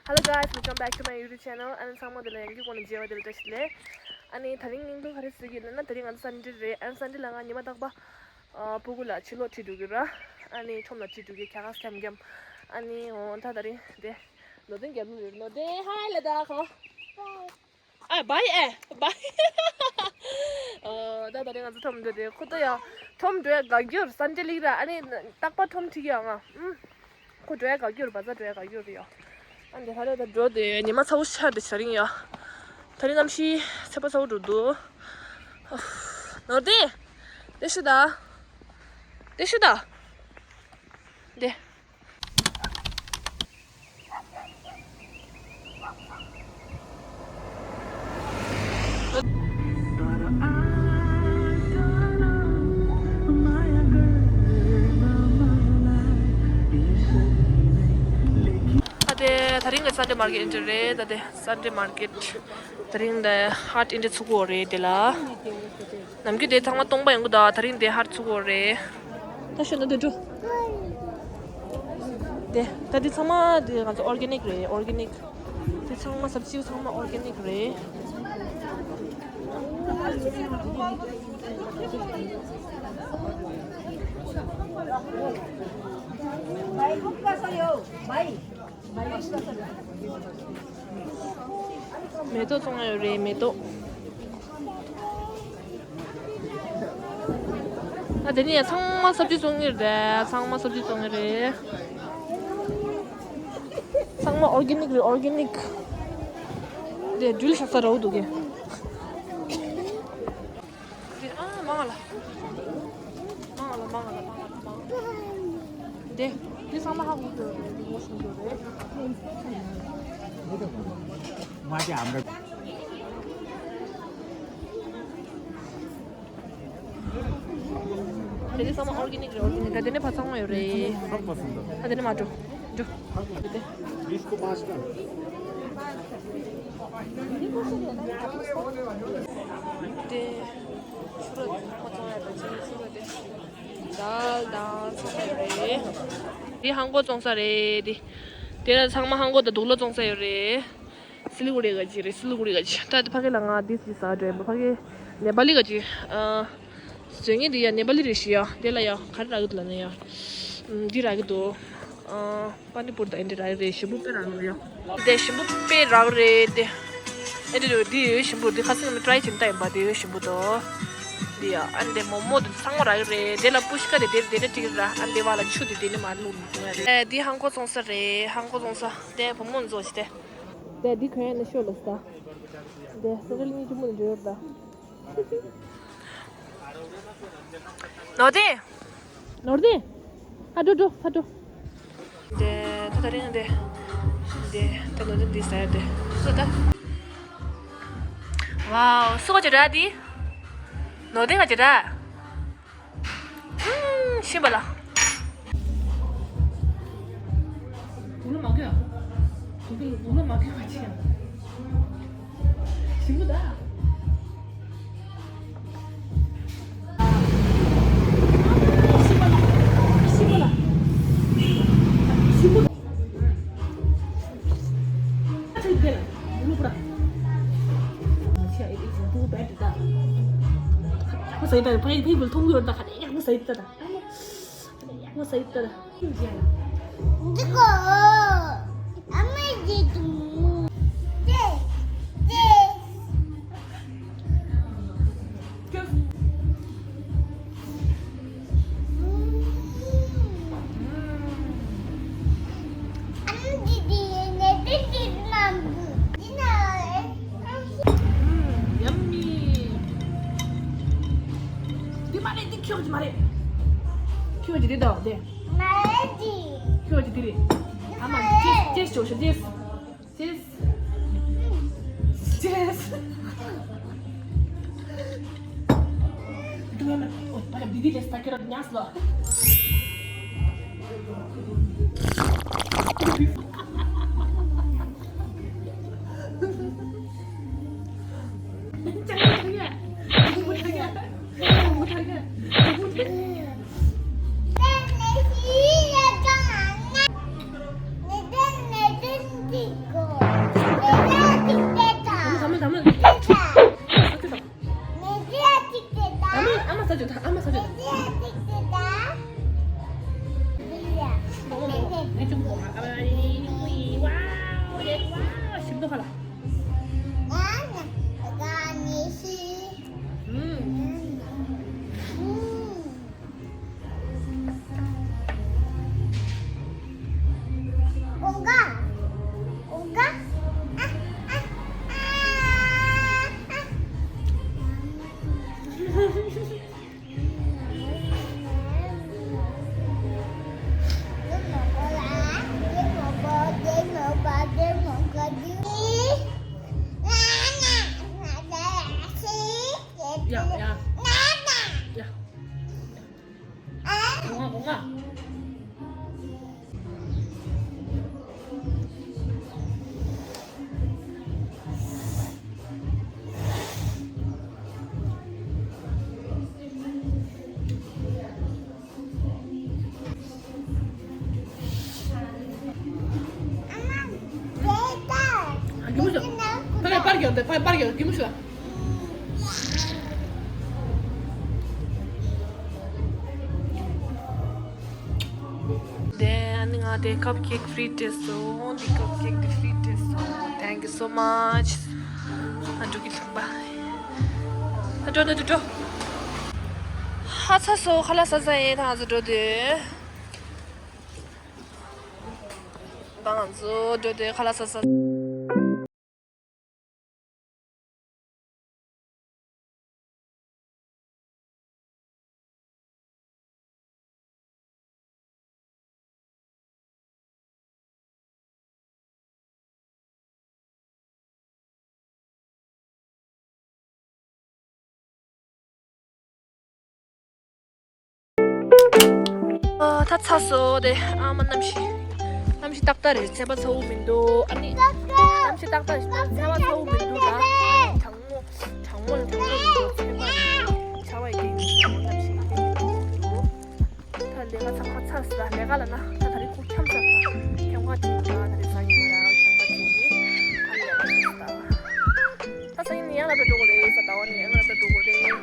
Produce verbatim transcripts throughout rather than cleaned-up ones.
Hello guys, welcome back to my YouTube channel. ཨ་ནི་ཚང་མ་འདི་ལ་ཡང་གི་གོང་ནས་མཇལ་བ་འདི་ལ་བཀྲ་ཤིས་བདེ་ལེགས། ཨ་ནི་དེ་རིང་སྙིང་དོན་ག་རེ་ཟེར་གྱི་ཡོད་ན། དེ་རིང་ང་ཚོ་སན་ཌེ་རེད། ཨ་ནི་སན་ཌེ་ལ་ང་ཉི་མ་རྟག་པ་ཨ་སྤུ་གུ་ལ་ཕྱི་ལོགས་ཁྲིད་འགྲོ་གི་ར། ཨ་ནི་ཁྲོམ་ལ་ཁྲིད་འགྲོ་གི། ཁྱ་ཀ་སི་འཁྱམ་འཁྱམ། ཨ་ནི་འོ་ད་དེ་རིང་དེ་ནོར་ལྡིང་རྒྱབ་ལོགས་ཡོད། ནོར་ལྡིང་ཧའི་ལབ་དང་། ཨ་བའི་ཨེ་བའི། ཨོ་ད་དེ་རིང་ང་ཚོ་ཁྲོམ་འགྲོ་རེད། ཁོ་ཚོ་ཡང་ཁྲོམ་འགྲོ་ཡ་དགའ་རྒྱུར་སན་ཌེ་ལིག་ར། ཨ་ནི་རྟག་པར་ཁྲོམ་ཁྲིད་ཀྱི་ཡོད་ང་། ཨུམ། ཁོ་འགྲོ་ཡ་དགའ་རྒྱུར། བ་ཚ་འགྲོ་ཡ་དགའ་རྒྱུར་ཡོད། ཨ་འདི་ཧ་ལས་ད་འགྲོ་དེ་ཉི་མ་ཚ་བོ་ཆགས་དེ་དེ་རིང་ཡ། དེ་རིང་གནམ་གཤིས་ཚ་བ་ཚ་བོ་འགྲོ་འདུག་ནོར་ལྡིང་། དེ་ཤི་ད། དེ་ཤི་ད། དེ། ཨ་དེ་དེ་རིང་གི་སན་ཌེ་མར་ཀེཊ་འདི་འདྲ་རེད། ད་དེ་སན་ཌེ་མར་ཀེཊ། དེ་རིང་འདི་ཧཊ་འདི་འདྲ་ཚུགས་ཀྱི་ཡོད་རེད་དེ་ལ། ནམ་རྒྱུན་དེ་ཚང་མ་སྟོང་པ་ཡོང་གི་འདུག་དེ་རིང་དེ་ཧཊ་ཚུགས་ཀྱི་ཡོད་རེད། ད་ཤོད་ན་འདི་འགྲོ། དེ་ད་དེ་ཚང་མ་དེ་ང་ཚོ་ཨོར་གེ་ནིག་རེད། ཨོར་གེ་ནིག། དེ་ཚང་མ་སབ་སི་ཚང་མ་ཨོར་གེ་ནིག་རེད། མེ་ཏོག་བཙོང་ཡ་ཡོད་རེད། མེ་ཏོག། ཨ་དེ་ནས་ཚང་མ་སབ་ཇི་བཙོང་གི་རེད། ཚང་མ་སབ་ཇི་བཙོང་གི་རེད། ཚང་མ་ཨོར་གེ་ནིག་རེད། ཨོར་གེ་ནིག། དེ་སྦྲུལ་ཤ་ཚ་ར་འུ་འདུག་གི། དེ་ཨ་མང་ལ། མང་ལ་མང་ལ་མང་ལ་མང་། དེ་དེ་ཚང་མ་ཧ་གོ་གི་རེད། དེ་ངོ་ཤེས་ཀྱི་རེད། དེ་དེ་ཚང་མ་ཨོར་གེ་ནིག་རེད། ཨོར་གེ་ནིག་ད་དེ་ནས་ཕར་ཚང་མ་ཡོད་རེད། ད་དེ་ནས་མར་འགྲོ། འགྲོ། དེ་དེ། དེ་ཕྱུ་ར་ཚང་མ་བཙོང་ཡ་རེད། ཕྱུ་ར་དེ་དཱལ་དང་ཚང་མ་ཡོད་རེད། དེ་ཧང་གོ་བཙོང་ས་རེད། དེ་དེ་ལ་ཚང་མ་ཧང་གོ་དང་དུག་ལོག་བཙོང་ས་ཡོད་རེད། སི་ལི་གུ་རི་ག་ཅི་རེད། སི་ལི་གུ་རི་ག་ཅི། ད་དེ་ཕ་གི་ལ་ང་དེ་ཅི་ཟ་འགྲོ་ཡིན་པ། ཕ་གི་ནེ་པ་ལི་ག་ཅི། ཨ་བཟོ་མཁན་དེ་ཡ་ནེ་པ་ལི་རེད་ཤི་ཡ། དེ་ལ་ཡ་ག་རེ་རག་གི་འདུག་ལབ་ན་ཡ། ཨམ་འདི་རག་གི་འདུག་ཨ་པ་ནི་པུར་དང་ཨེ་འདྲ་རག་གི་རེད། ཞིམ་པོ་དཔེ་རག་གི་རེད་ཡ། དེ་ཞིམ་པོ་དཔེ་རག་གི་རེད་དེ། ཨེ་འདྲ་འདུག་འདི་ཡོད་ཞིམ་པོ། འདི་ཁ་སང་ང་ཊ་རའི་བྱེད་ནི་ད་ཡིན་པ། འདི་ཡོད་ཞིམ་པོ་འདུག་འདི་ཡ། ཨ་འདི་མོག་མོག་འདི་ཚང་མ་རག་གི་རེད། དེ་ལ་པུ་ཤི་ཀ་དེ་དེ་དེ་འདྲ་ཅིག་ར། ཨ་འདི་བ་ལ་ཆུ་དེ་དེ་ནི་མ་བླུགས་མི་འདུག་ཡ་རེད། ཨེ་འདི་ཧང་གོ་བཙོང་ས་རེད། ཧང་གོ་བཙོང་ས། དེ་བུ་མོ་འཛོ་ཞིག་དེ། དེ་འདི་གོན་ཡ་ནི་ཤོ་ལོ་ས། དེ་སི་རིལ་གཉིས་ཀྱི་མོ་འདི་འདྲ་ཡོད་ད། ནོར་ལྡིང་། ནོར་ལྡིང་། ཧ་འགྲོ་འགྲོ་ཧ་འགྲོ། དེ་ད་དེ་རིང་དེ། དེ་ད་ནོར་ལྡིང་འདི་ཟ་ཡ་དེ། སུ་ད། ཝའོ་སུ་ག་ཅི་ར་དེ། ནོར་ལྡིང་ག་ཅི་ར། ཤིན་པ་ལ། དུག་ལོག་མ་གོས། དུག་ལོག་དུག་ལོག་མ་གོས་པ་ཅི་ཡང་། ཞིམ་པོ་ད། ཤིན་པ་ལ། ཤིན་པ་ལ། ཤིན་པོ། ཨ་ཚ་ཡི་གེ་ལ། དུག་ལོག་པ། ཤ་ཨེ་ཨེ་དུག་བེད་ད། ཁོ་ཟ་ཡི་ད། ཕ་ཡི་ཕ་ཡི་བུལ་ཐུང་གི་ཡོད་ད། ཁ་ནས་ཡག་པོ་ཟ་ཡི་ད་ད། ང་ཟ་ཡི་ད། འདི་གོ། ཨ་མ་འདི་འདུག་ཏེ། ཏེ། ཨ་མ་འདི་འདི་ནས་འདི་འདི་མ་འདུག་འདི་ན། ཡམ་མི། འདི་མ་རེད། འདི་ཁྱོད་ཀྱི་མ་རེད། ཁྱོད་ཀྱི་འདི་དང་འདི། མ་རེད་འདི། ཁྱོད་ཀྱི་འདི་རེད། ཨ་མ་ཅེས་ཅེས་ཅོ་ཤོ་ཅེས། ཅེས། ཅེས། འདི་མ་རེད། འོ་མ་རེད། འདི་འདི་རེད། ད་ཁྱོད་རང་ཉག་སོ། པར་རྒྱག་དེ་པར་པར་རྒྱག་གི་མི་ཤོག་དེ་ཨ་ནི་ང་དེ་ཀབ་ཀེག་ཕྲི་སྤྲད་སོང་། འདི་ཀབ་ཀེག་དེ་ཕྲི་སྤྲད་སོང་། Thank you so much. ཨ་འགྲོ་གི་ལུང་པ། ཨ་འགྲོ་འགྲོ་འགྲོ་འགྲོ། ཧ་ཚ་སོ་ཁ་ལག་ཟ་ས་ཡིན། ད་ང་ཚོ་འགྲོ་དུས། ད་ང་ཚོ་འགྲོ་དུས་ཁ་ལག་ཟ་ས། ཨ། ད་ཚ་སོང་། དེ་ཨ་མ་གནམ་གཤིས། གནམ་གཤིས་ཏག་ཏག་རེད། ཚ་བ་ཚ་པོ་མི་འདུག་ཨ་ནི་གནམ་གཤིས་ཏག་ཏག་རེད། ཚ་བ་ཚ་པོ་མི་འདུག་ད་གྲང་མོ་གྲང་མོ་ལ་གྲང་མོ་མི་འདུག་ཚ་བ་ཆར་པ་ཡི་གེ་མི་འདུག་གནམ་གཤིས་ཡི་གེ་མི་འདུག་ད་ལས་ཀ་ཚང་མ་ཚར་སོང་། ལས་ཀ་ལ་ན་ད་ད་རེས་ཁུག་འཁྱམ་ཚར་སོང་། འཁྱམ་ག་ཅིག་ད་ད་རེས་ས་ཡིན་ན་འཁྱམ་ག་ཅིག་ནི་ཨ་ལས་ཀ་ཚར་སོང་། ད་ས་ཡིན་ནི་ཡང་ལ་ད་འགྲོ་དགོས་རེད། ས་ད་བ་ནི་ཡང་ལ་ད་འགྲོ་དགོས་རེད། ང་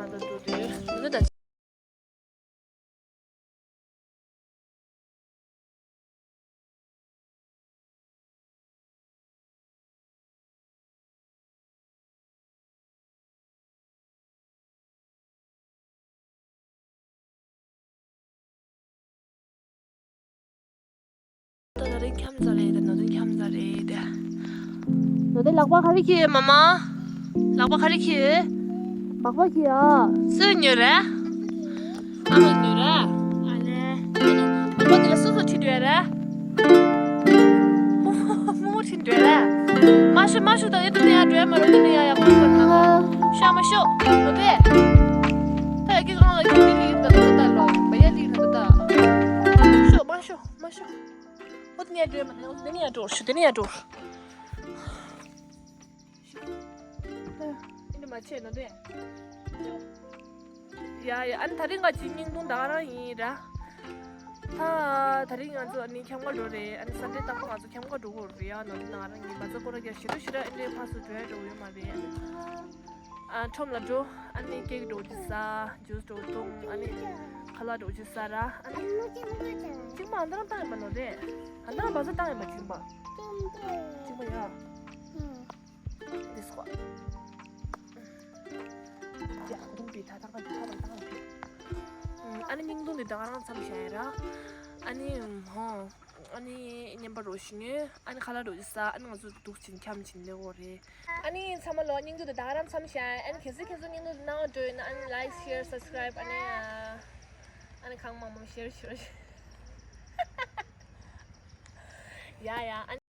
ད་འགྲོ་དུས་ནི་ད། ད་ད་རིང་འཁྱམ་ཚར་རེད། ད་ནོར་དོན་འཁྱམ་ཚར་རེད། ནོར་དོན་ལག་པ་ག་རེ་འཁྱེར་ཡོད། མ་མ། ལག་པ་ག་རེ་འཁྱེར་ཡོད། ལག་པ་འཁྱེར་ཡ། སུས་ཉོས་རེད། ཨ་མས་ཉོས་རེད། ཨ་ལས། ཨ་ནི་ལག་པ་དེ་ལ་སུ་སུ་ཁྲིད་འགྲོ་ཡ་རེད། རྨོ་མོ་ཁྲིད་འགྲོ་ཡ་རེད། མ་ཤོད་མ་ཤོད། ད་ཡ་དེ་ནས་ཡ་འགྲོ་ཡ་མ་རེད། དེ་ནས་ཡ་ཡ་ཁོ་ཁོ་ན་ཤོད་མ་ཤོད། ནོར་དོན། ད་ཡ་ཀི་གང་ལ་ཀི་དེ་ལི་ད་ད་ད་ལོ་བ་ཡ་ལི་ད་ད་ད། ཤོད་མ་ཤོད་མ་ཤོད། ཨོ་དེ་ནས་འགྲོ་མ་ནི། ཨོ་དེ་ནས་འགྲོ་ཤོག་དེ་ནས་འགྲོ། ཨིན་མ་ཆེ་ནོ་དེ། ཡ་ཡ། ཨ་ནི་ད་རིང་ང་ཅི་སྙིང་ཐུང་ད་ག་རང་ཡིན་ར། ད་ད་རིང་ང་ཚོ་ཨ་ནི་འཁྱམ་ག་འགྲོ་རེད། ཨ་ནི་སན་ཌེ་རྟག་པར་ང་ཚོ་འཁྱམ་ག་འགྲོ་གི་རེད། ཡ་ནོ་དེ་ད་ག་རང་ཡིན། བ་ཚ་ཀོ་ར་རྒྱ་ཞི་རུ་ཞི་ར་ཨིན་དེ་ཕ་སུ་འགྲོ་ཡ་འགྲོ་ཡོད་མ་རེད། ཨ་ཁྲོམ་ལ་འགྲོ། ཨ་ནི་ཀེག་འགྲོ་ཅི་ཟ། ཇུས་འགྲོ་འཐུང་། ཨ་ནི་ཁ་ལག་འགྲོ་ཅི་ཟ་ར། ཨ་ནི་གཅིག་མ་ཨ་འདི་རང་བཏང་ཡིན་པ་ནོ་རེད། ཨ་འདི་རང་བ་ཚ་བཏང་ཡིན་པ་གཅིག་མ། གཅིག་མ་ཡ། འདི་སྐོར། ཡ་གདོང་པའི་ད་ཐག་པ་འདི་ཐག་པ་བཏང་ཡིན། ཨ་ནི་སྙིང་དུང་འདི་ད་ག་རང་མཚམས་བཞག་ཡ་ར། ཨ་ནི་ཧོ། ཨ་ནི་མཉམ་པ་རོ་ཞིག་ཉོས། ཨ་ནི་ཁ་ལག་འགྲོ་ཅི་ཟ། ཨ་ནི་ང་ཚོ་འདུག་ཅིང་འཁྱམ་ཅིང་སླེབས་ཡོད་རེད། ཨ་ནི་ཚང་མ་ལོ་སྙིང་དུང་དེ་ད་ག་རང་མཚམས་བཞག་ཨ་ནི་གལ་སྲིད་ཁྱེད་ཚོ་སྙིང་དུང་དེ་སྣང་བ་འགྲོ་ཡོད་ན་ཨ་ནི་ལའིཀ་ཤེར་སབ་སི་ཀ་རའིབ་ཨ་ནི་ཨ་ནི་གང་མང་མང་ཤེར་ཤེར། ཡ་ཡ། ཨ་ནི།